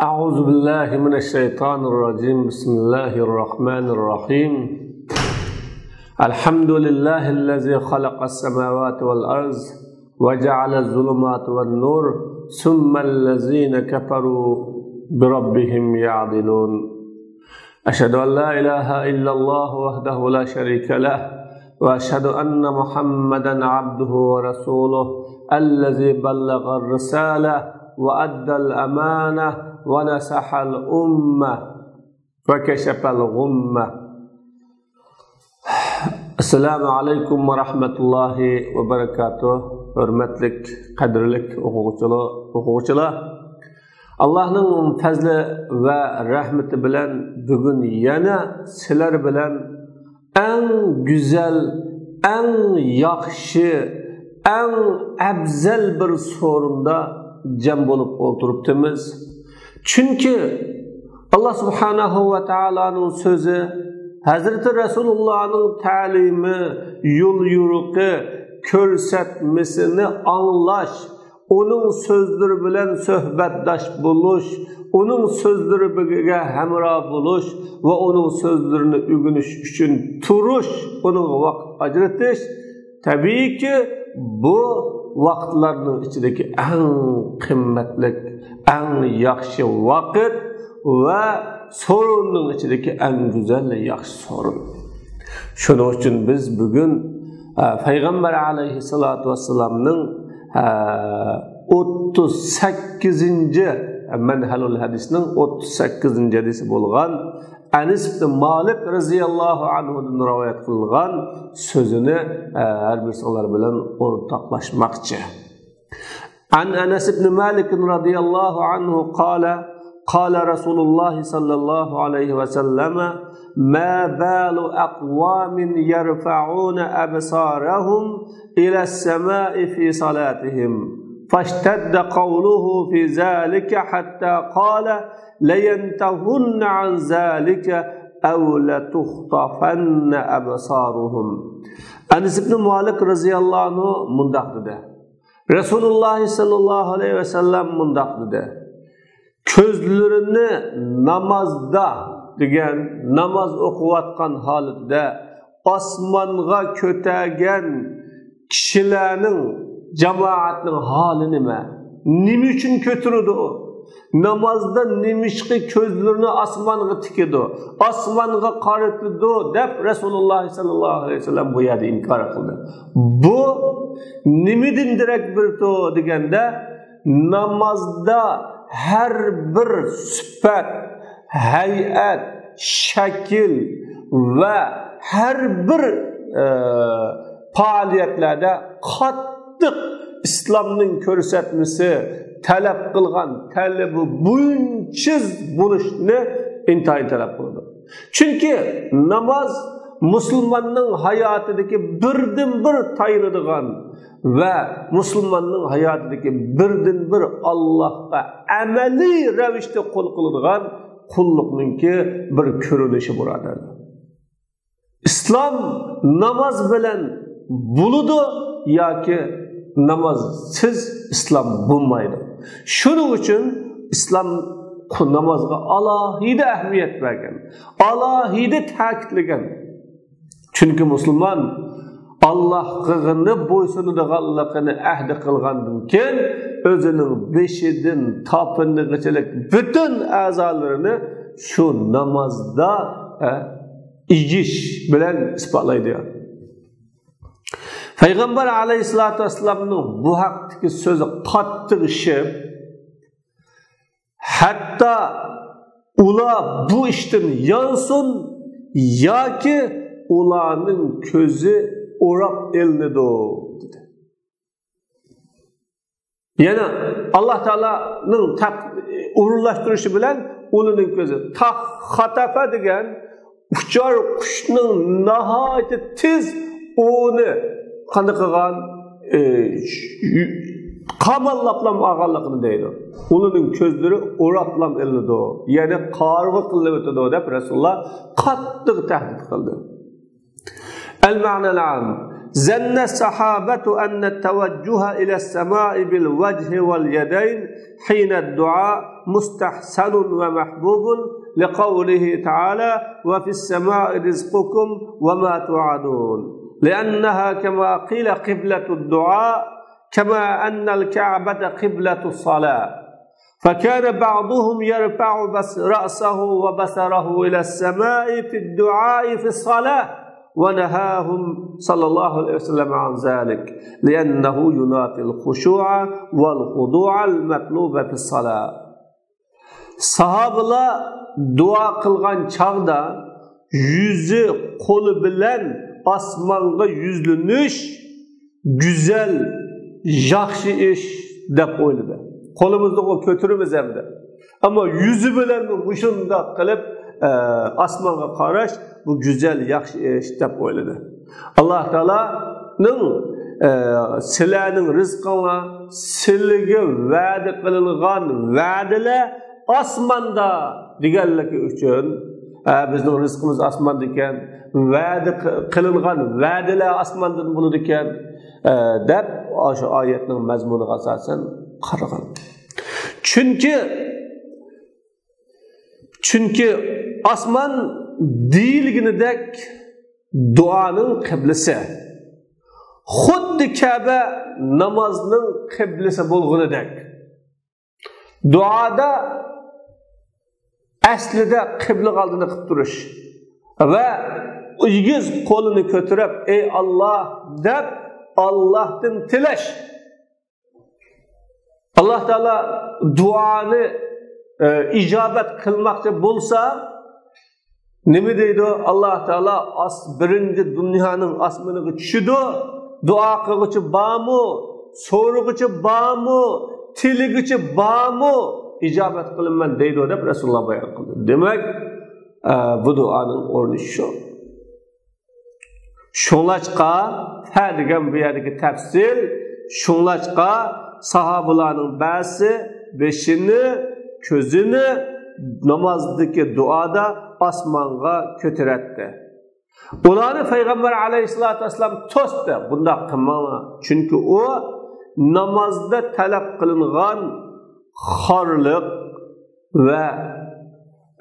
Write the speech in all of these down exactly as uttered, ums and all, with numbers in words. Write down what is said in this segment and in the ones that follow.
أعوذ بالله من الشيطان الرجيم. بسم الله الرحمن الرحيم. الحمد لله الذي خلق السماوات والأرض وجعل الظلمات والنور ثم الذين كفروا بربهم يعدلون. أشهد أن لا إله إلا الله وحده لا شريك له، وأشهد أن محمدا عبده ورسوله الذي بلغ الرسالة وأدى الأمانة ونصح الأمة وكشف الغمة. السلام عليكم ورحمة الله وبركاته. ھۆرمەتلىك، قەدىرلىك ئوقۇغۇچىلار، ئوقۇغۇچىلار. ئاللاھنىڭ پەزلى ۋە رەھمىتى بىلەن بۈگۈن يەنە سىلەر بىلەن ئەڭ گۈزەل، ئەڭ ياخشى، ئەڭ ئەۋزەل بىر سورۇندا جەم بولۇپ ئولتۇرۇپتىمىز. چۈنكى ئاللا سۇبھانەھۇ ۋە تائالانىڭ سۆزى، ھەزرىتى رەسۇلۇللانىڭ تەلىمى، يول يورۇقى، كۆرسەتمىسىنى ئاڭلاش، ئۇنىڭ سۆزلىرى بىلەن سۆھبەتداش بولۇش، ئۇنىڭ سۆزلىرىگە ھەمراھ بولۇش ۋە ئۇنىڭ سۆزلىرىنى ئۆگىنىش ئۈچۈن تۇرۇش، ئۇنىڭغا ۋاقىت ئاجرىتىش، تەبىئىيكى، بۇ ۋاقىتلارنىڭ ئىچىدىكى ئەڭ قىممەتلىك، ئەڭ ياخشى ۋاقىت ۋە سورۇننىڭ ئىچىدىكى ئەڭ گۈزەل، ياخشى سورۇن. شۇنىڭ ئۈچۈن بىز بۈگۈن، ئە، پەيغەمبەر ئەلەيھىسسالاتۇ ۋەسسالامنىڭ، ئە، ئوتتۇز سەككىزىنچى، مەنھەلۇل ھەدىسنىڭ ئوتتۇز سەككىزىنچى ھەدىسى بولغان ئەنەس ئىبنى مالىك رەزىياللاھۇ ئەنھۇدىن رىۋايەت قىلغان سۆزىنى، ئە، ھەر بىرسىڭلار بىلەن ئورتاقلاشماقچى. عن أنس بن مالك رضي الله عنه قال: قال رسول الله صلى الله عليه وسلم: ما بال أقوام يرفعون أبصارهم إلى السماء في صلاتهم، فاشتد قوله في ذلك حتى قال: لينتهن عن ذلك أو لتخطفن أبصارهم. ئەنەس ئىبنى مالىك رەزىياللاھۇ ئەنھۇ مۇنداق دېدى. رەسۇلۇللاھ سەللەللاھۇ ئەلەيھى ۋەسەللەم مۇنداق دېدى. كۆزلىرىنى نامازدا دېگەن، ناماز ئوقۇۋاتقان ھالىتىدە ئاسمانغا كۆتەرگەن كىشىلەرنىڭ، جامائەتنىڭ ھالى نېمە؟ نېمە ئۈچۈن كۆتۈرىدۇ؟ نامازدا نېمىشقا كۆزلىرىنى ئاسمانغا تىكىدۇ، ئاسمانغا قارىتىدۇ دەپ رەسۇلۇللاھ سەللەللاھۇ ئەلەيھى ۋەسەللەم بۇ يەردە ئىنكار قىلدى. بۇ نېمىدىن دېرەك بېرىدۇ دېگەندە، نامازدا ھەر بىر سۈپەت، ھەيئەت، شەكىل ۋە ھەر بىر، ئە، پائالىيەتلەردە قاتتىق ئىسلامنىڭ كۆرسەتمىسى، تەلەپ قىلغان تەلىپى بويىچە بولۇشنى ئىنتايىن تەلەپ قىلىدۇ. چۈنكى ناماز مۇسۇلماننىڭ ھاياتىدىكى بىردىنبىر تايىنىدىغان ۋە مۇسۇلماننىڭ ھاياتىدىكى بىردىنبىر ئاللاھقا ئەمەلىي رەۋىشتە قۇل قىلىدىغان قۇللۇقنىڭكى بىر كۆرۈنۈشى، بۇرادەرلەر. ئىسلام ناماز بىلەن بولىدۇ ياكى نامازسىز ئىسلام بولمايدۇ. شۇنىڭ ئۈچۈن ئىسلام نامازغا ئالاھىدە ئەھمىيەت بەرگەن، ئالاھىدە تەكىتلىگەن. چۈنكى مۇسۇلمان ئاللاھقىغىنى بويسۇنىدىغانلىقىنى ئەھدى قىلغاندىن كېيىن، ئۆزىنىڭ بېشىدىن تاپىنىغىچىلىك پۈتۈن ئەزالىرىنى شۇ نامازدا، ھە، ئېگىش بىلەن ئىسپاتلايدۇ. پەيغەمبەر ئەلەيھىسسالاتۇ ۋەسسالامنىڭ بۇ ھەقتىكى سۆزى قاتتىق ئىشى، ھەتتا ئۇلار بۇ ئىشتىن يانسۇن ياكى ئۇلارنىڭ كۆزى ئوراپ ئېلىنىدۇ، دېدى. يەنى ئاللا تائالانىڭ تەق-، ئورۇنلاشتۇرۇشى بىلەن ئۇلىنىڭ كۆزى تاخ-، خاتەفە دېگەن ئۇچار قۇشنىڭ ناھايىتى تېز ئۇنى قانداق قىلغان، ئى، قاماللاپلام ئالغانلىقىنى دەيدۇ. ئۇلىنىڭ كۆزلىرى ئوراپلام ئېلىنىدۇ، يەنى قارىغۇ قىلىۋېتىدۇ دەپ رەسۇلۇللا قاتتىق تەھدىت قىلدى. المعنى العام. ظن الصحابة أن التوجه إلى السماء بالوجه واليدين حين الدعاء مستحسن ومحبوب، لقوله تعالى: وفي السماء رزقكم وما توعدون، لأنها كما قيل قبلة الدعاء، كما أن الكعبة قبلة الصلاة. فكان بعضهم يرفع بص-، رأسه وبصره إلى السماء في الدعاء في الصلاة، ونهاهم صلى الله عليه وسلم عن ذلك، لأنه ينافي الخشوع والخضوع المطلوب في الصلاة. ساھابىلار دۇئا قىلغان چاغدا يۈزى، قولى بىلەن ئاسمانغا يۈزلىنىش گۈزەل، ياخشى ئىش دەپ ئويلىدى. قولىمىزنى كۆتۈرىمىز ئەمدى. ئەمما يۈزى بىلەن مۇشۇنداق قىلىپ، ئە، ئاسمانغا قاراش، بۇ گۈزەل، ياخشى ئىش دەپ ئويلىدى. ئاللا تائالانىڭ، ئە، سىلەرنىڭ رىزقىڭلار، سىلىگە ۋەدە قىلىنغان ۋەدىلەر ئاسماندا دېگەنلىكى ئۈچۈن، ئە، بىزنىڭ رىزقىمىز ئاسماندا ئىكەن، ۋەدە قىلىنغان ۋەدىلەر ئاسماندىن بولىدىكەن، ئە، دەپ، شۇ ئايەتنىڭ مەزمۇنىغا ئاساسەن قارىغان. چۈنكى، چۈنكى ئاسمان دېيىلگىنىدەك دۇئانىڭ قىبلىسى، خۇددى كەبە نامازنىڭ قىبلىسى بولغىنىدەك، دۇئادا ئەسلىدە قىبلىگە ئالدىنى قىلىپ تۇرۇش ۋە ئېگىز قولىنى كۆتۈرۈپ، «ئەي ئاللا» دەپ، ئاللاھتىن تىلەش. ئاللا تائالا دۇئانى، ئە، ئىجابەت قىلماقچى بولسا، نېمە دەيدۇ؟ ئاللا تائالا ئاس-، بىرىنچى دۇنيانىڭ ئاسمىنىغا چۈشىدۇ. دۇئا قىلغۇچى بارمۇ؟ سورىغۇچى بارمۇ؟ تىلىگۈچى بارمۇ؟ ئىجابەت قىلىمەن دەيدۇ دەپ رەسۇلۇللا بايان قىلدى. دېمەك، ئە، بۇ دۇئانىڭ ئورنى شۇ. شۇڭلاشقا، فە دېگەن بۇ يەردىكى تەپسىل، شۇڭلاشقا ساھابىلارنىڭ بەزىسى بېشىنى، كۆزىنى نامازدىكى دۇئادا ئاسمانغا كۆتۈرەتتى. ئۇلارنى پەيغەمبەر ئەلەيھىسسالاتۇ ۋەسسالام توستى، بۇنداق قىلماڭلار. چۈنكى ئۇ نامازدا تەلەپ قىلىنغان خارلىق ۋە،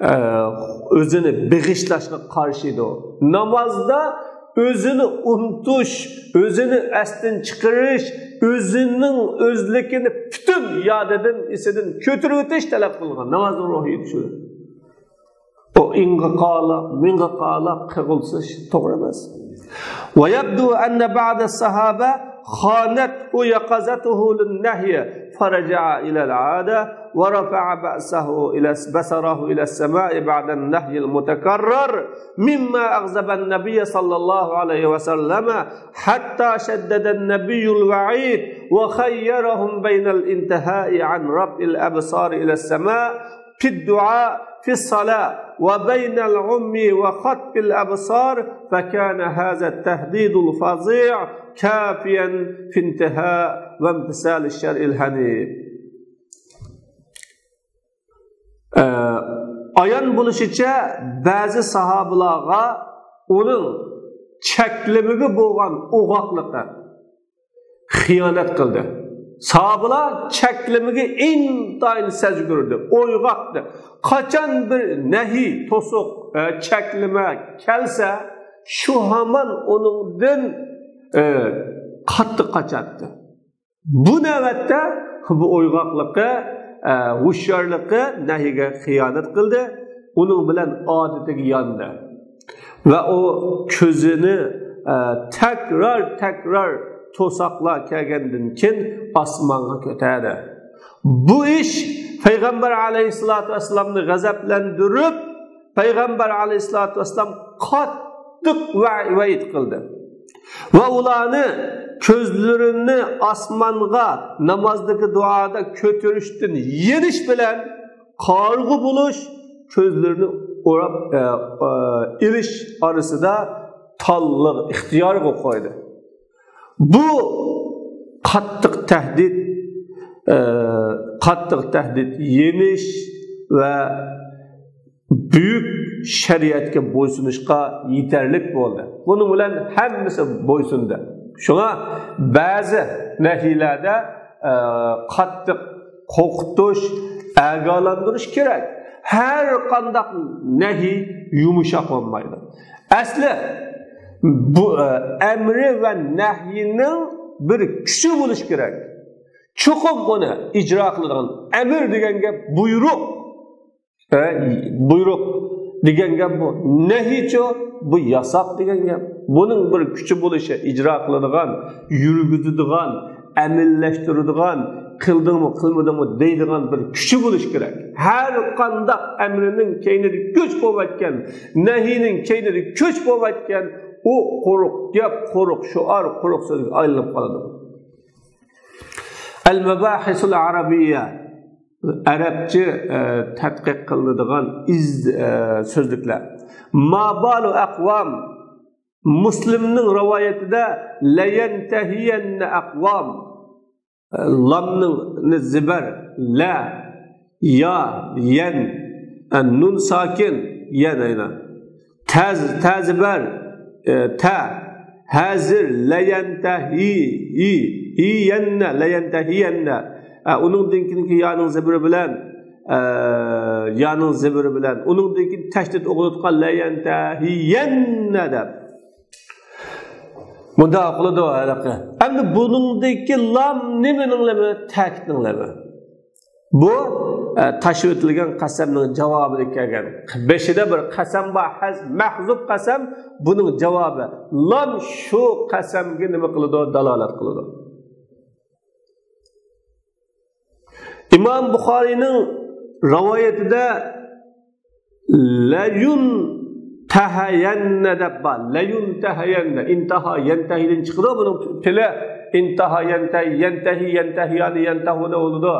ئە، ئۆزىنى بېغىشلاشقا قارشى ئىدى. نامازدا ئۆزىنى ئۇنتۇش، ئۆزىنى ئەستىن چىقىرىش، ئۆزىنىڭ ئۆزلۈكىنى پۈتۈن يادىدىن، ئېسىدىن كۆتۈرۈۋېتىش تەلەپ قىلىنغان. نامازنىڭ روھىيىتى شۇ. ئۇ ئىڭغىقالا، مىڭغىقالا قىغىلسىش توغرا ئەمەس. ويبدو أن بعض الصحابة خانته يقظته للنهي فرجع إلى العادة ورفع بأسه إلى، بصره إلى السماء بعد النهي المتكرر مما أغضب النبي صلى الله عليه وسلم حتى شدد النبي الوعيد وخيرهم بين الانتهاء عن رفع الأبصار إلى السماء في الدعاء في الصلاة وبين العمي وخطف الأبصار، فكان هذا التهديد الفظيع كافيا في انتهاء وامتثال الشرع الحنيف. ئە، ئايان بولۇشىچە، بەزى ساھابىلارغا ئۇنىڭ چەكلىمىگە بولغان ئوغاقلىقى، خىيانەت قىلدى. ساھابىلار چەكلىمىگە ئىنتايىن سەزگۈردى، ئويغاقتى. قاچان بىر نەھىي، توسۇق، ئە، چەكلىمە كەلسە، شۇ ھامان ئۇنىڭدىن، ئە، قاتتىق قاچاتتى. بۇ نۆۋەتتە بۇ ئويغاقلىقى، ئە، ھوشيارلىقى نەھىيگە خىيانەت قىلدى. ئۇنىڭ بىلەن ئادىتىگە ياندى. ۋە ئۇ كۆزىنى، ئە، تەكرار، تەكرار توساقلار كەلگەندىن كېيىن ئاسمانغا كۆتەردى. بۇ ئىش پەيغەمبەر ئەلەيھىسسالاتۇ ۋەسسالامنى غەزەپلەندۈرۈپ، پەيغەمبەر ئەلەيھىسسالاتۇ ۋەسسالام قاتتىق ۋە-، ۋەئىد قىلدى. ۋە ئۇلارنى كۆزلىرىنى ئاسمانغا نامازدىكى دۇئادا كۆتۈرۈشتىن يېنىش بىلەن قارىغۇ بولۇش، كۆزلىرىنى ئوراپ، ئە، ئە، ئېلىش ئارىسىدا تاللاش ئىختىيارىغا قويدى. بۇ قاتتىق تەھدىت، ئە، قاتتىق تەھدىت يېنىش ۋە بۈيۈك شەرىئەتكە بويسۇنۇشقا يېتەرلىك بولدى. بۇنىڭ بىلەن ھەممىسى بويسۇندى. شۇڭا بەزى نەھىيلەردە، ئە، قاتتىق قورقۇتۇش، ئاگاھلاندۇرۇش كېرەك. ھەر قانداق نەھىي يۇمشاق بولمايدۇ. ئەسلى بۇ، ئە، ئەمرى ۋە نەھيىنىڭ بىر كۈچى بولۇشى كېرەك. چوقۇم ئۇنى ئىجرا قىلىدىغان، ئەمر دېگەن گەپ بۇيرۇق. ئە، بۇيرۇق دېگەن گەپ بۇ. نەھيىچۇ؟ بۇ ياساق دېگەن گەپ. بۇنىڭ بىر كۈچى بولۇشى، ئىجرا قىلىدىغان، يۈرگۈزىدىغان، ئەمەللەشتۈرىدىغان، قىلدىڭمۇ، قىلمىدىڭمۇ دەيدىغان بىر كۈچى بولۇشى كېرەك. ھەر قانداق ئەمرىنىڭ كەينىدە كۈچ بولۇۋاتقان، نەھيىنىڭ كەينىدە كۈچ بولۇۋاتقان، ئۇ قۇرۇق گەپ، قۇرۇق شوئار، قۇرۇق سۆزگە ئايلىنىپ قالىدۇ. ئەل مەباھىسۇل ئەرەبىيە، ئەرەبچە، ئە، تەتقىق قىلىنىدىغان ئىز-، ئە، سۆزلۈكلەر. ما بالۇ ئەقۋام، مۇسلىمنىڭ رىۋايىتىدە لەيەنتەھىيەننە ئەقۋام، لامنىڭ زىبەر، لە، يا، يەن، ئە، نۇن ساكىن، يەن ئەينە. تەز، تەزبەر، ئە، تە، ھەزىر، لەيەنتەھى، ھى، ھىيەننە، لەيەنتەھىيەننە. ئە، ئۇنىڭدىن كېيىنكى يانىڭ زىبىرى بىلەن، ئە، يانىڭ زىبىرى بىلەن. ئۇنىڭدىن كېيىن تەشدىد ئوقۇلۇۋاتقان لەيەنتەھىيەننە دەپ. مۇنداق قىلىدۇ ھېلىقى. ئەمدى بۇنىڭدىكى لام نېمىنىڭ لامى؟ تەكىتنىڭ لامى. بۇ، ئە، تاشلىۋېتىلگەن قەسەمنىڭ جاۋابىدا كەلگەن. بېشىدا بىر قەسەم بار، ھەز-، مەھزۇپ قەسەم، بۇنىڭ جاۋابى. لام شۇ قەسەمگە نېمە قىلىدۇ؟ دالالەت قىلىدۇ. ئىمام بۇخارىينىڭ رىۋايىتىدە لەيۇنتەھەيەننە دەپ بار. لەيۇنتەھەيەننە. ئىنتاھا، يەنتەھىدىن چىقىدۇ بۇنىڭ پېلى. ئىنتاھا، يەنتەھى، يەنتەھى، يەنتەھىيانى، يەنتەھۇنە بولىدۇ.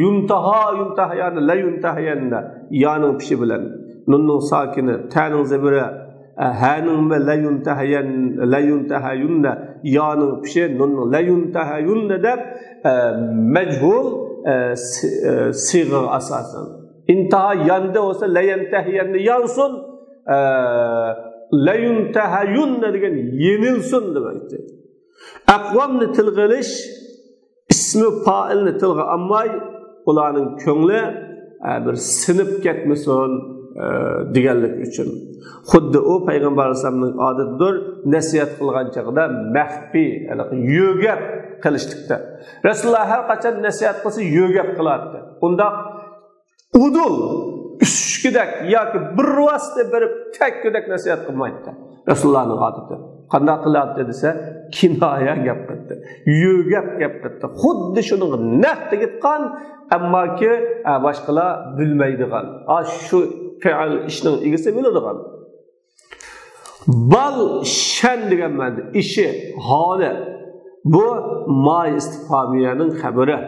يۇنتاھا، يۇنتەھەيانى، لەيۇنتەھەيەننە. يانىڭ پېشى بىلەن. نۇننىڭ ساكىنى، تەنىڭ زىبىرى، ئە، ھەنىڭمۇ لەيۇنتەھەيەن-، لەيۇنتەھەيۇننە، يانىڭ پېشى، نۇننىڭ لەيۇنتەھەيۇننە دەپ، ئە، مەجھۇل، ئە، سى-، ئە، سىيغىغا ئاساسەن. ئىنتاھا ياندى بولسا، لەيەنتەھىيەننە يانسۇن، ئە، لەيۇنتەھەيۇننە دېگەن يېنىلسۇن دېمەكتە. ئەقۋامنى تىلغا ئېلىش، ئىسمى پائىلنى تىلغا ئالماي، ئۇلارنىڭ كۆڭلى، ئە، بىر سىنىپ كەتمىسۇن، ئە، دېگەنلىك ئۈچۈن. خۇددى ئۇ پەيغەمبەر ئەلەيھىسسالامنىڭ ئادىتىدۇر، نەسىھەت قىلغان چېغىدا مەخپىي، يەنى يۆگەپ قىلىشلىقتا. رەسۇلۇللا ھەر قاچان نەسىھەت قىلسا، يۆگەپ قىلاتتى. ئۇنداق ئۇدۇل، ئۈسكۈدەك ياكى بىۋاسىتە بېرىپ تەگكۈدەك نەسىھەت قىلمايتتى. رەسۇلۇللانىڭ ئادىتى. قانداق قىلاتتى دېسە، كىنايە گەپ قىلاتتى. يۆگەپ گەپ قىلاتتى. خۇددى شۇنىڭغا نەق تېگىتقان، ئەمماكى، ئە، باشقىلار بىلمەيدىغان. ئا، شۇ پېئىل ئىشنىڭ ئىگىسى بىلىدىغان. بال شەن دېگەن مەنىدە، ئىشى، ھالى. بۇ ما ئىستىفھامىيەنىڭ خەۋىرى.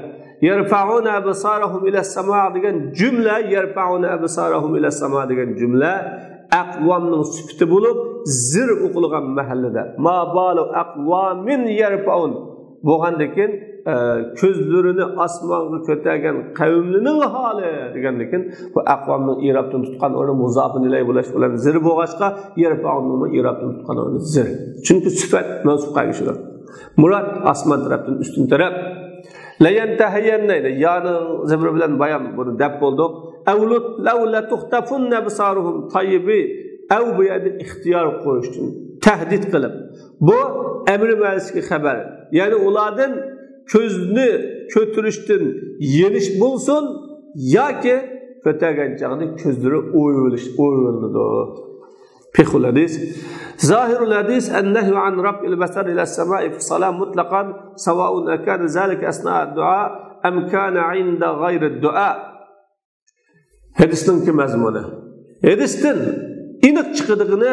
يەرفەئۇنە ئەبسارەھۇم ئىلەسسەما دېگەن جۈملە، يەرفەئۇنە ئەبسارەھۇم ئىلەسسەما دېگەن جۈملە ئەقۋامنىڭ سۈپىتى بولۇپ، زىر ئوقۇلغان مەھەللىدە. ما بالۇ ئەقۋامىن يەرفەئۇن. بولغاندىكىن، ئە، كۆزلىرىنى ئاسمانغا كۆتەرگەن قەۋمنىڭ ھالى دېگەندىكىن، بۇ ئەقۋامنىڭ ئىرابتىن تۇتقان ئورنى مۇزاپىن ئىلەيھى بولۇش بىلەن زىر بولغاچقا، يەرفەئۇننىڭمۇ ئىرابتىن تۇتقان ئورنى زىر. چۈنكى سۈپەت مەنسۇبقا ئەگىشىدۇ. مۇراد ئاسمان تەرەپتىن ئۈستۈن تەرەپ. لەيەنتەھىيەننە دەيدۇ. يانىڭ زىبرى بىلەن بايان بۇنى دەپ بولدۇق. ئەۋلۇت لەۋ لەتۇختەفۇننە ئەبسارۇھۇم تايىبى. ئەۋ بۇ يەردە ئىختىيار قويۇشتىن تەھدىت قىلىپ. بۇ ئەمرى مەنىسىدىكى خەۋەر. يەنى ئۇلاردىن كۆزنى كۆتۈرۈشتىن يېنىش بولسۇن ياكى كۆتەرگەن چاغدا كۆزلىرى ئويۇۋېلىش، ئويۇۋېلىنىدۇ. فقه الحديث. ظاهر الحديث النهي عن رفع البصر إلى السماء في الصلاة مطلقا، سواء أكان ذلك أثناء الدعاء أم كان عند غير الدعاء. ھەدىسنىڭكى مەزمۇنى. ھەدىستىن ئېنىق چىقىدىغىنى،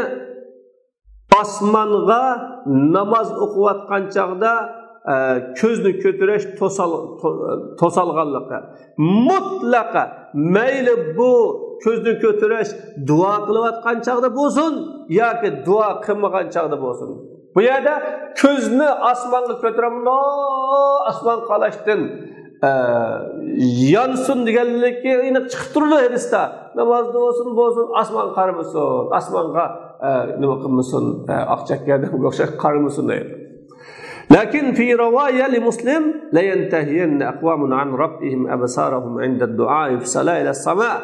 ئاسمانغا ناماز ئوقۇۋاتقان چاغدا، ئە، كۆزنى كۆتۈرۈش توسال-، تو-، توسالغانلىقى. مۇتلەقە، مەيلى بۇ كۆزنى كۆتۈرۈش دۇئا قىلىۋاتقان چاغدا بولسۇن ياكى دۇئا قىلمىغان چاغدا بولسۇن. بۇ يەردە كۆزنى ئاسمانغا كۆتۈرۈپ، ئاسمان قاراشتىن، ئە، يانسۇن دېگەنلىكى ئېنىق چىقىپ تۇرىدۇ ھەدىستە. نامازدا بولسۇن، بولسۇن، ئاسمان قارىمىسۇن، ئاسمانغا، ئە، نېمە قىلمىسۇن، ئە، ئاق چەككە دېگەنگە ئوخشاش قارىمىسۇن دەيدۇ. لكن في رواية لمسلم: لينتهين أقوام عن رفعهم أبصارهم عند الدعاء في الصلاة إلى السماء.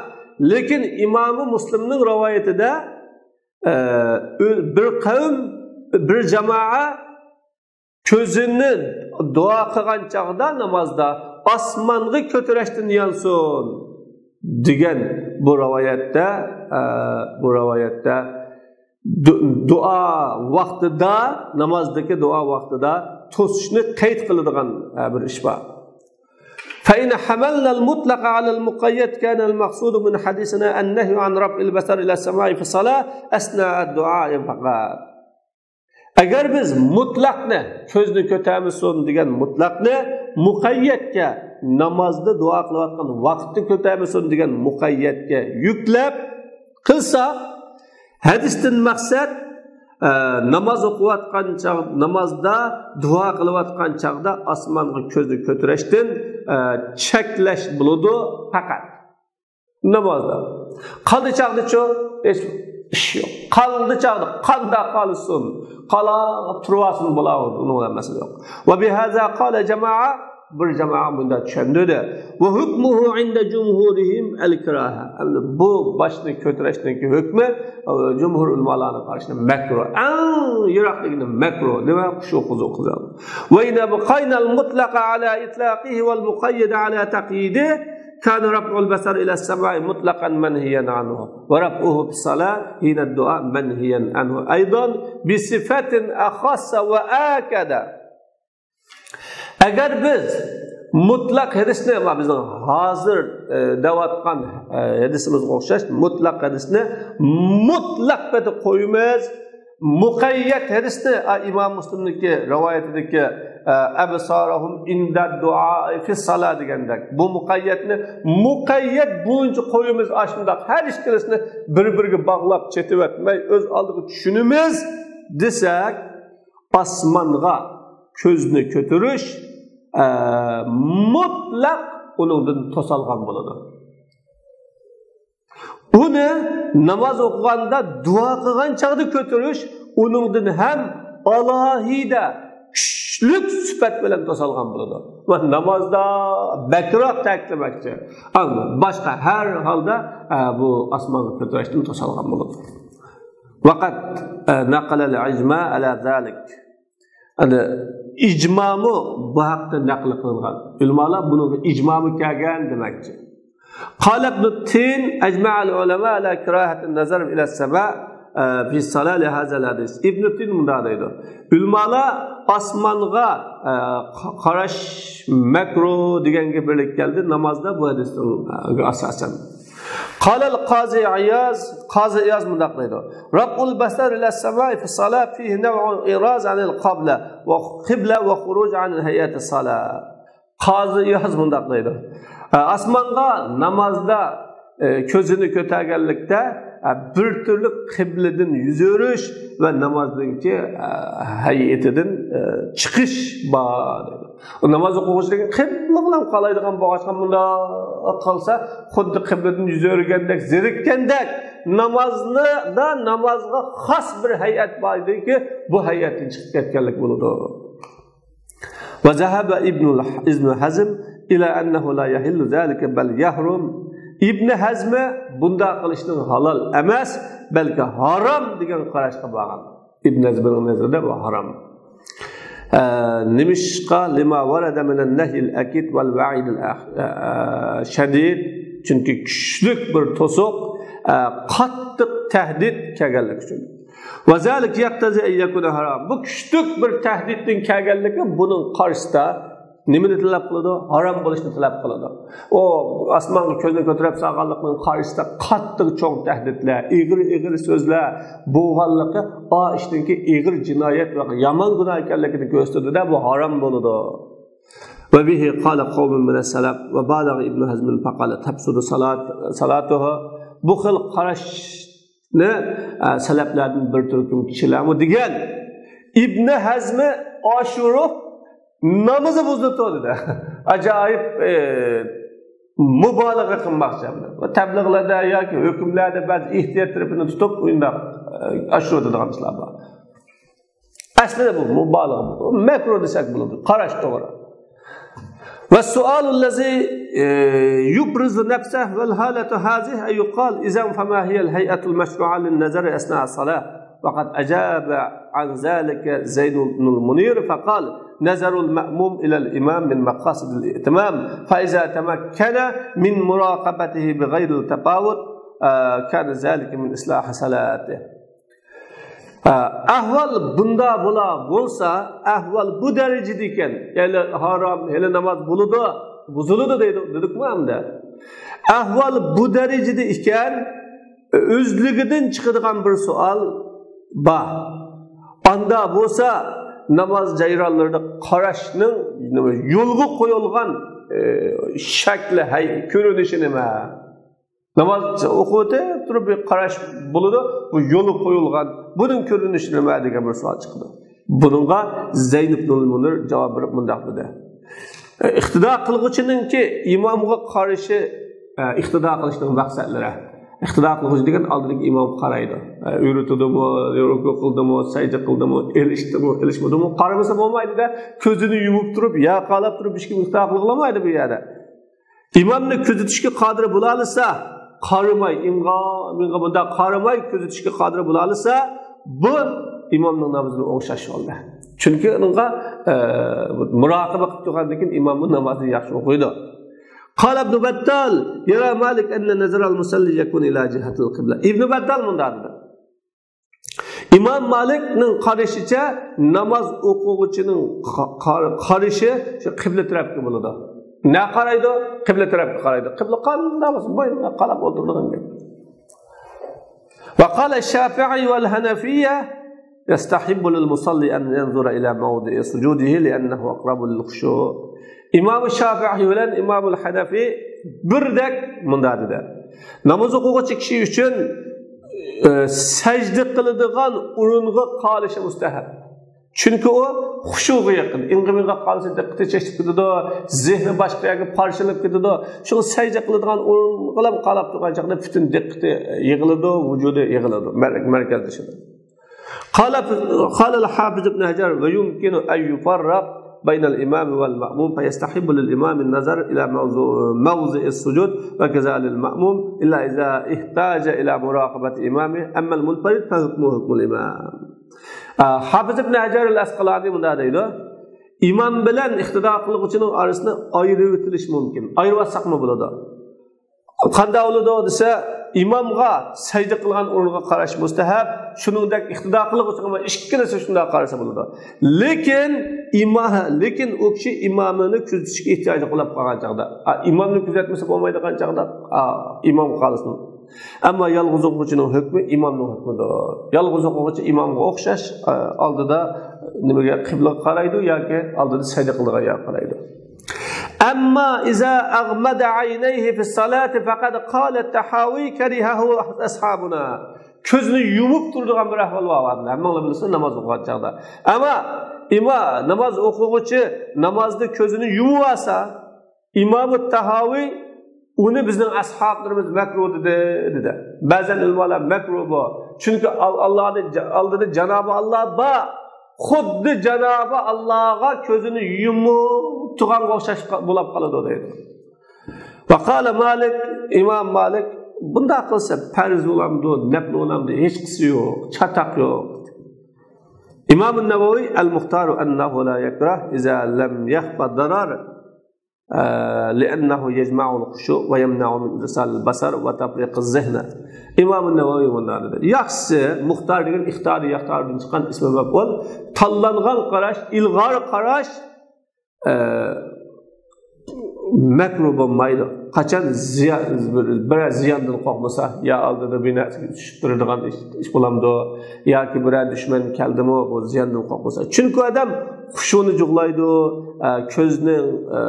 لېكىن ئىمامى مۇسلىمنىڭ رىۋايىتىدە، ئە، بىر قەۋم، بىر جامائە كۆزىنى دۇئا قىلغان چاغدا نامازدا ئاسمانغا كۆتۈرۈشتىن يانسۇن دېگەن بۇ رىۋايەتتە، ئە، بۇ رىۋايەتتە دۇ-، دۇئا ۋاقتىدا، نامازدىكى دۇئا ۋاقتىدا توسۇشنى قەيت قىلىدىغان، ئە، بىر ئىش بار. فإن حملنا المطلق على المقيد كان المقصود من حديثنا النهي عن رفع البصر إلى السماء في الصلاة أثناء الدعاء فقط. ئەگەر بىز مۇتلەقنى، كۆزنى كۆتەرمىسۇن دېگەن مۇتلەقنى مۇقەييەتكە، نامازدا دۇئا قىلىۋاتقان ۋاقىتتا كۆتەرمىسۇن دېگەن مۇقەييەتكە يۈكلەپ قىلساق، ھەدىستىن مەقسەت، ئە، ناماز ئوقۇۋاتقان چاغ، نامازدا دۇئا قىلىۋاتقان چاغدا ئاسمانغا كۆزنى كۆتۈرۈشتىن، ئە، چەكلەش بولىدۇ پەقەت. نامازدا. قالدى چاغدىچۇ؟ ھېچ ئىش يوق. قالدى چاغدا قانداق قالسۇن؟ قالاپ تۇرۇۋالسۇن، بولاۋېرىدۇ. ئۇنىڭ بىلەن مەسىلە يوق. وبهذا قال جماعة، بىر جامائە بۇنداق چۈشەندۈردى. وحكمه عند جمهورهم الكراهة. ئەمدى بۇ باشنى كۆتۈرۈشنىڭكى ھۆكمى، ئە، جۇمھۇر ئۆلىمالارنىڭ قارىشىدا مەكرۇھ. ئەڭ يىراقلىقىدا مەكرۇھ. نېمە؟ خۇشۇ خۇزۇ قىلغان. وإن أبقينا المطلق على إطلاقه والمقيد على تقييده كان رفع البصر إلى السماء مطلقا منهيا عنه، ورفعه في الصلاة حين الدعاء منهيا عنه أيضا بصفة أخص وآكد. ئەگەر بىز مۇتلەق ھەدىسنى، ما بىزنىڭ ھازىر، ئە، دەۋاتقان، ئە، ھەدىسىمىزگە ئوخشاش مۇتلەق ھەدىسنى مۇتلەق پېتى قويىمىز، مۇقەييەت ھەدىسنى، ئا، ئىمام مۇسلىمنىڭكى رىۋايىتىدىكى، ئە، أبصارهم عند الدعاء في الصلاة دېگەندەك، بۇ مۇقەييەتنى مۇقەييەت بويىچە قويىمىز، ئاشۇنداق ھەر ئىككىلىسىنى بىر-بىرىگە باغلاپ چېتىۋەتمەي، ئۆز ئالدىغا چۈشىنىمىز دېسەك، ئاسمانغا كۆزنى كۆتۈرۈش، ئە، مۇتلەق ئۇنىڭدىن توسالغان بولىدۇ. ئۇنى ناماز ئوقۇغاندا دۇئا قىلغان چاغدا كۆتۈرۈش ئۇنىڭدىن ھەم ئالاھىدە كۈچلۈك سۈپەت بىلەن توسالغان بولىدۇ. ۋە نامازدا بەكرەك تەكىتلىمەكچى. ئەمما باشقا ھەر ھالدا، ئە، بۇ ئاسمانغا كۆتۈرۈشتىن توسالغان بولىدۇ. وقد، ئە، نقل الإجماع على ذلك. ئەنە ئىجمامۇ بۇ ھەقتە نەقىل قىلىنغان. ئۆلىمالار بۇنىڭغا ئىجمامۇ كەلگەن دېمەكچى. قال ابن التين أجمع العلماء على كراهة النظر إلى السماء، ئە، في الصلاة لهذا الحديث. ئىبن تىن مۇنداق دەيدۇ. ئۆلىمالار ئاسمانغا، ئە، قا-، قاراش مەكرۇھ دېگەنگە بىرلىك كەلدى. نامازدا بۇ ھەدىسكە ئاساسەن. قال القاضي عياض، قازى ئىياز مۇنداق دەيدۇ: رفع البصر إلى السماء في الصلاة فيه نوع إعراض عن القبلة، قبلة وخروج عن هيئة الصلاة. قازى ئىياز مۇنداق دەيدۇ: ئە، ئاسمانغا نامازدا، ئە، كۆزىنى كۆتەرگەنلىكتە، ئە، بىر تۈرلۈك قىبلىدىن يۈز ئۆرۈش ۋە نامازنىڭكى، ئە، ھەيئىتىدىن، ئە، چىقىش بار دەيدۇ. ناماز ئوقۇغۇچىلىكى قىبلە بىلەن قالايدىغان بولغاچقا، مۇنداق قالسا، خۇددى قىبلىدىن يۈز ئۆرۈگەندەك، زېرىككەندەك، نامازنى، دا نامازغا خاس بىر ھەيئەت بار ئىدىكى، بۇ ھەيئەتتىن چىقىپ كەتكەنلىك بولىدۇ. وذهب ابن، ابن حزم إلى أنه لا يحل ذلك بل يحرم. ئىبن ھەزمى بۇنداق قىلىشنىڭ ھالال ئەمەس، بەلكى ھارام دېگەن قاراشقا بارغان. ئىبن ھەزمنىڭ نەزىرىدە بۇ ھارام. ئە، نېمىشقا؟ لما ورد من النهي الأكيد والوعيد الأخ-، ئە، شديد. چۈنكى كۈچلۈك بىر توسۇق، ئە، قاتتىق تەھدىت كەلگەنلىكى ئۈچۈن. وذلك يقتضي أن يكون حرام. بۇ كۈچلۈك بىر تەھدىتنىڭ كەلگەنلىكى بۇنىڭ قارشىسىدا نېمىنى تەلەپ قىلىدۇ؟ ھارام بولۇشنى تەلەپ قىلىدۇ. ئۇ ئاسمانغا كۆزىنى كۆتۈرۈپ سالغانلىقنىڭ قارشىسىدا قاتتىق چوڭ تەھدىتلەر، ئېغىر-ئېغىر سۆزلەر بولغانلىقى ئا ئىشنىڭكى ئېغىر جىنايەت ۋە يامان گۇناھ ئىكەنلىكىنى كۆرسىتىدۇ-دە، بۇ ھارام بولىدۇ. وبه قال قوم من السلف وبالغ ابن حزم فقال تفسد صلاة، صلاته. بۇ خىل قاراش نى، ئە، سەلەپلەردىن بىر تۈركۈم كىشىلەرمۇ دېگەن. ئىبنى ھەزمى ئاشۇرۇپ نامىزى بۇزۇلىدۇ دېدى. ئاجايىپ، ئە، مۇبالىغە قىلماقچى. ۋە تەبلىغلاردا ياكى ھۆكۈملەردە بەزى ئېھتىيات تەرىپىنى تۇتۇپ، ئۇنداق، ئە، ئاشۇرىدىغان ئىشلار بار. ئەسلىدە بۇ مۇبالىغە، مەكرۇھ دېسەك بولىدۇ، قاراش توغرا. والسؤال الذي يبرز نفسه والحالة هذه أن يقال: إذن فما هي الهيئة المشروعة للنظر أثناء الصلاة؟ وقد أجاب عن ذلك زين بن المنير فقال: نظر المأموم إلى الإمام من مقاصد الائتمام، فإذا تمكن من مراقبته بغير التفاوت، آه، كان ذلك من إصلاح صلاته. ئەھۋال بۇندا بولا بولسا، ئەھۋال بۇ دەرىجىدە ئىكەن، يەنى ھارام، يەنى ناماز بولىدۇ، بۇزۇلىدۇ دەيدۇ، دېدۇقمۇ ئەمدى؟ ئەھۋال بۇ دەرىجىدە ئىكەن، ئۆزلۈكىدىن چىقىدىغان بىر سوئال بار. ئاندا بولسا ناماز جەريانلىرىدا قاراشنىڭ، نېمە، يولغا قويۇلغان، ئى، شەكلى، ھەي، كۆرۈنۈشى نېمە؟ ناماز ئوقۇۋېتىپ تۇرۇپ بىر قاراش بولىدۇ، بۇ يولغا قويۇلغان، بۇنىڭ كۆرۈنۈشى نېمە دېگەن بىر سوئال چىقىدۇ. بۇنىڭغا زەينىبنۇل مۇنىر جاۋاب بېرىپ مۇنداق دېدى: ئىقتىدا قىلغۇچىنىڭكى ئىمامغا قارىشى، ئىقتىدا قىلىشنىڭ مەقسەتلىرى. ئىقتىدا قىلغۇچى دېگەن ئالدىدىكى ئىمامغا قارايدۇ. ئۆرۈتىدىمۇ، رۇكۇ قىلدىمۇ، سەجدە قىلدىمۇ، ئېلىشتىمۇ، ئېلىشمىدىمۇ، قارىمىسا بولمايدۇ-دە، كۆزىنى يۇمۇپ تۇرۇپ، ياقالاپ تۇرۇپ ھېچكىم ئىقتىدا قىلغىلىمايدۇ بۇ يەردە. ئىمامنى كۆزىتىشكە قادىر بولالىسا، قارىماي، ئىڭغا، مىڭغا بۇنداق قارىماي كۆزىتىشكە قادىر بولالىسا، بۇ ئىمامنىڭ نامىزىنى ئوڭشاش بولدى. چۈنكى ئۇنىڭغا، ئە، مۇراقىبە قىلىپ تۇرغاندىن كېيىن ئىماممۇ نامازنى ياخشى ئوقۇيدۇ. قال ابن بطال: يرى مالك أن نظر المصلي يكون إلى جهة القبلة. ئىبن بەتتال مۇنداق دېدى. ئىمام مالىكنىڭ قارىشىچە ناماز ئوقۇغۇچىنىڭ قا-، قا-، قارىشى شۇ قىبلە تەرەپكە بولىدۇ. نە قارايدۇ؟ قىبلە تەرەپكە قارايدۇ. قىبلە قانداق بولسا، بوينىغا قاراپ ئولتۇرىدىغان گەپ. وقال الشافعي والحنفية: يستحب للمصلي أن ينظر إلى موضع سجوده لأنه أقرب للخشوع. ئىمام شافىئىي بىلەن ئىمامۇل ھەنەفىي بىردەك مۇنداق دېدى: ناماز ئوقۇغۇچى كىشى ئۈچۈن، ئى، سەجدە قىلىدىغان ئورۇنغا قارىشى مۇستەھەب. چۈنكى ئۇ خۇشۇغا يېقىن. ئىڭغا-مىڭغا قارىسا دىققىتى چېچىلىپ كېتىدۇ، زېھنى باشقا يەرگە پارچىلىنىپ كېتىدۇ. شۇڭا سەجدە قىلىدىغان ئورۇنغىلا قاراپ تۇرغان چاغدا پۈتۈن دىققىتى يىغىلىدۇ، ۋۇجۇدى يىغىلىدۇ، مەر-، مەركەزلىشىدۇ. قال، قال الحافظ ابن حجر: ويمكن أن يفرق بين الإمام والمأموم، فيستحب للإمام النظر إلى موضع، موضع السجود، وكذا للمأموم، إلا إذا احتاج إلى مراقبة إمامه، أما المنفرد فحكمه حكم الإمام. ئا، ھافىز ئىبن ھەجەر ئەل ئەسقالانى مۇنداق دەيدۇ: ئىمام بىلەن ئىقتىدا قىلغۇچىنىڭ ئارىسىنى ئايرىۋېتىلىشى مۇمكىن. ئايرىۋاتساقمۇ بولىدۇ. قانداق بولىدۇ دېسە، ئىمامغا سەجدە قىلغان ئورۇنغا قاراش مۇستەھەب، شۇنىڭدەك ئىقتىدا قىلغۇچىغىمۇ ئىككىلىسى شۇنداق قارىسا بولىدۇ. لېكىن ئىما-، لېكىن ئۇ كىشى ئىمامىنى كۆزىتىشكە ئېھتىياجلىق بولۇپ قالغان چاغدا، ئا، ئىمامنى كۆزەتمىسە بولمايدىغان چاغدا، ئا، ئىمامغا قارىسۇن. ئەمما يالغۇز ئوقۇغۇچىنىڭ ھۆكمى ئىمامنىڭ ھۆكمىدۇر. يالغۇز ئوقۇغۇچى ئىمامغا ئوخشاش، ئا، ئالدىدا نېمىگە، قىبلىگە قارايدۇ ياكى ئالدىدا سەجدە قىلىدىغان يەرگە قارايدۇ. أما إذا أغمض عينيه في الصلاة فقد قال الطحاوي كرهه أصحابنا. كۆزىنى يۇمۇپ تۇرىدىغان بىر ئەھۋال بار، ھەممىڭلار بىلىسىز، ناماز ئوقۇغان چاغدا. ئەمما ئىما-، ناماز ئوقۇغۇچى نامازدا كۆزىنى يۇمۇۋالسا، ئىمامۇ تاھاۋىي ئۇنى بىزنىڭ ئەسھابلىرىمىز مەكرۇھ دېدى، دېدى. بەزەن ئۆلىمالار مەكرۇھ بۇ. چۈنكى ئال-، ئاللانى جا-، ئالدىدا جانابى ئاللا بار. خۇددى جانابى ئاللاغا كۆزىنى يۇمۇپ تۇرغانغا ئوخشاش قا-، بولاپ قالىدۇ دەيدۇ. وقال مالك، ئىمام مالىك، بۇنداق قىلسا پەرز بولامدۇ، نەپلى بولامدۇ، ھېچقىسى يوق، چاتاق يوق. ئىمام نەۋەۋى: المختار أنه لا يكره إذا لم يخف الضرر، لأنه يجمع الخشوع ويمنع من إرسال البصر وتفريق الذهن. ئىمام نەۋەۋى مۇنداق دېدى: ياخشىسى، مۇختار دېگەن ئىختارى ياختاردىن چىققان ئىسمى مەپئۇل، تاللانغان قاراش، ئىلغار قاراش، ئە، مەكرۇھ بولمايدۇ. قاچان زىيا-، بىر، بىرەر زىياندىن قورقمىسا، يا ئالدىدا بىر نەرسىگە چۈشۈپ تۇرىدىغان ئىش، ئىش بولامدۇ؟ ياكى بىرەر دۈشمەن كەلدىمۇ، بۇ زىياندىن قورقمىسا. چۈنكى ئادەم خۇشۇنى جۇغلايدۇ، ئە، كۆزنىڭ، ئە،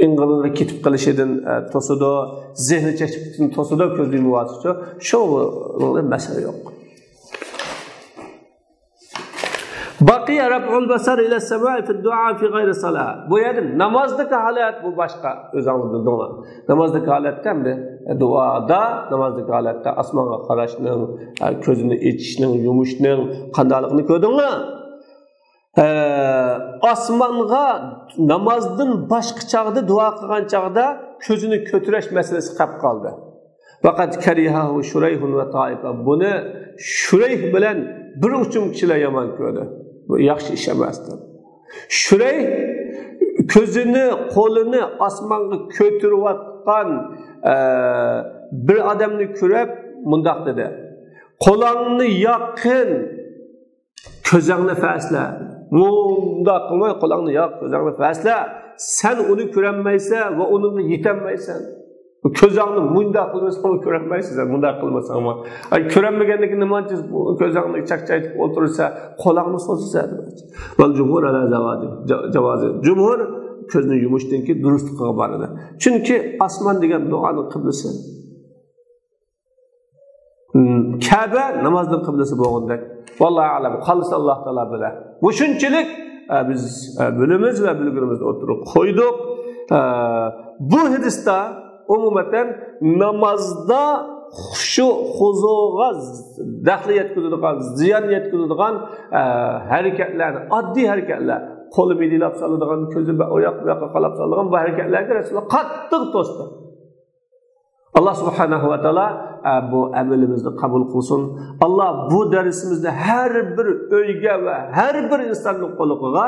ئىڭغىمىغا كېتىپ قېلىشىدىن، ئە، توسىدۇ، زېھنى چېچىپ كېتىشىدىن توسىدۇ، كۆزنى يۇمۇۋالسىچۇ. شۇ مەسىلە يوق. بقي رفع البصر إلى السماء في الدعاء في غير الصلاة. بۇ يەردە نامازدىكى ھالەت بۇ باشقا. ئۆزۈڭلار بىلدىڭلار. نامازدىكى ھالەتتە ئەمدى، دۇئادا، نامازدىكى ھالەتتە ئاسمانغا قاراشنىڭ، ئە، كۆزىنى ئېچىشنىڭ، يۇمۇشنىڭ قانداقلىقىنى كۆردۈڭلار؟ ئە، ئاسمانغا نامازدىن باشقا چاغدا، دۇئا قىلغان چاغدا كۆزىنى كۆتۈرۈش مەسىلىسى قېلىپ قالدى. ۋەقەد كەرىھەھۇ شۇرەيھۇن ۋە تائىپە. بۇنى شۇرەيھ بىلەن بىر ئۇچۇم كىشىلەر يامان كۆردى. بۇ ياخشى ئىش ئەمەس دەپ. شۇرەيھ كۆزىنى، قولىنى ئاسمانغا كۆتۈرۈۋاتقان، ئە، بىر ئادەمنى كۆرۈپ مۇنداق دېدى: «قولۇڭنى ياققىن، كۆزۈڭنى پەسلە.» مۇنداق قىلماي، قولۇڭنى ياق، كۆزۈڭنى پەسلە. سەن ئۇنى كۆرەلمەيسەن ۋە ئۇنىڭغا يېتەلمەيسەن. كۆزۈڭنى مۇنداق قىلمىساڭمۇ كۆرەلمەيسەن، مۇنداق قىلمىساڭمۇ. ئاي، كۆرەلمىگەندىكىن نېمانچە كۆزۈڭنى چاقچايتىپ ئولتۇرسا، قولۇڭنى سوزىسەن. ۋەل جۇمھۇر ئەلا جاۋازى، جا-، جاۋازى. جۇمھۇر كۆزنى يۇمۇشتىن كېيىن دۇرۇستلۇقىغا بارىدۇ. چۈنكى ئاسمان دېگەن دۇئانىڭ قىبلىسى. كەبە نامازنىڭ قىبلىسى بولغاندەك. ۋاللاھۇ ئەلەم، قالسا ئاللاھ تائالا بىلە. مۇشۇنچىلىك، ئە، بىز، ئە، بىلىمىز ۋە بىلگىنىمىزنى ئوتتۇرىغا قويدۇق. ئە، بۇ ھەدىستە ئومۇمەن نامازدا خۇشۇ، خۇزۇغا دەخلى يەتكۈزىدىغان، زىيان يەتكۈزىدىغان، ئە، ھەرىكەتلەرنى، ئاددىي ھەرىكەتلەر، قولى مىدىرلاپ سالىدىغان، كۆزى بە-، ئۇ ياق بۇ ياققا قالاپ سالىدىغان بۇ ھەرىكەتلەرگە رەسۇلۇللاھ قاتتىق توستى. ئاللاھ سۇبھانەھۇ ۋە تائالا، ئە، بۇ ئەمىلىمىزنى قوبۇل قىلسۇن. ئاللاھ بۇ دەرسىمىزنى ھەر بىر ئۆيگە ۋە ھەر بىر ئىنساننىڭ قۇلىقىغا،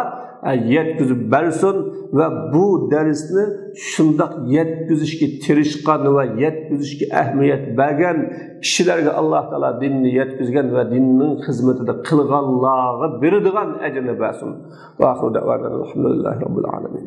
ئە، يەتكۈزۈپ بەرسۇن ۋە بۇ دەرسنى شۇنداق يەتكۈزۈشكە تىرىشقان ۋە يەتكۈزۈشكە ئەھمىيەت بەرگەن كىشىلەرگە ئاللاھ تائالا دىننى يەتكۈزگەن ۋە دىننىڭ خىزمىتىدە قىلغانلارغا بېرىدىغان ئەجرىنى بەرسۇن. ۋە ئاخىرۇ دەئۋانا ئەلھەمدۇلىللاھى رەببىل ئالەمىن.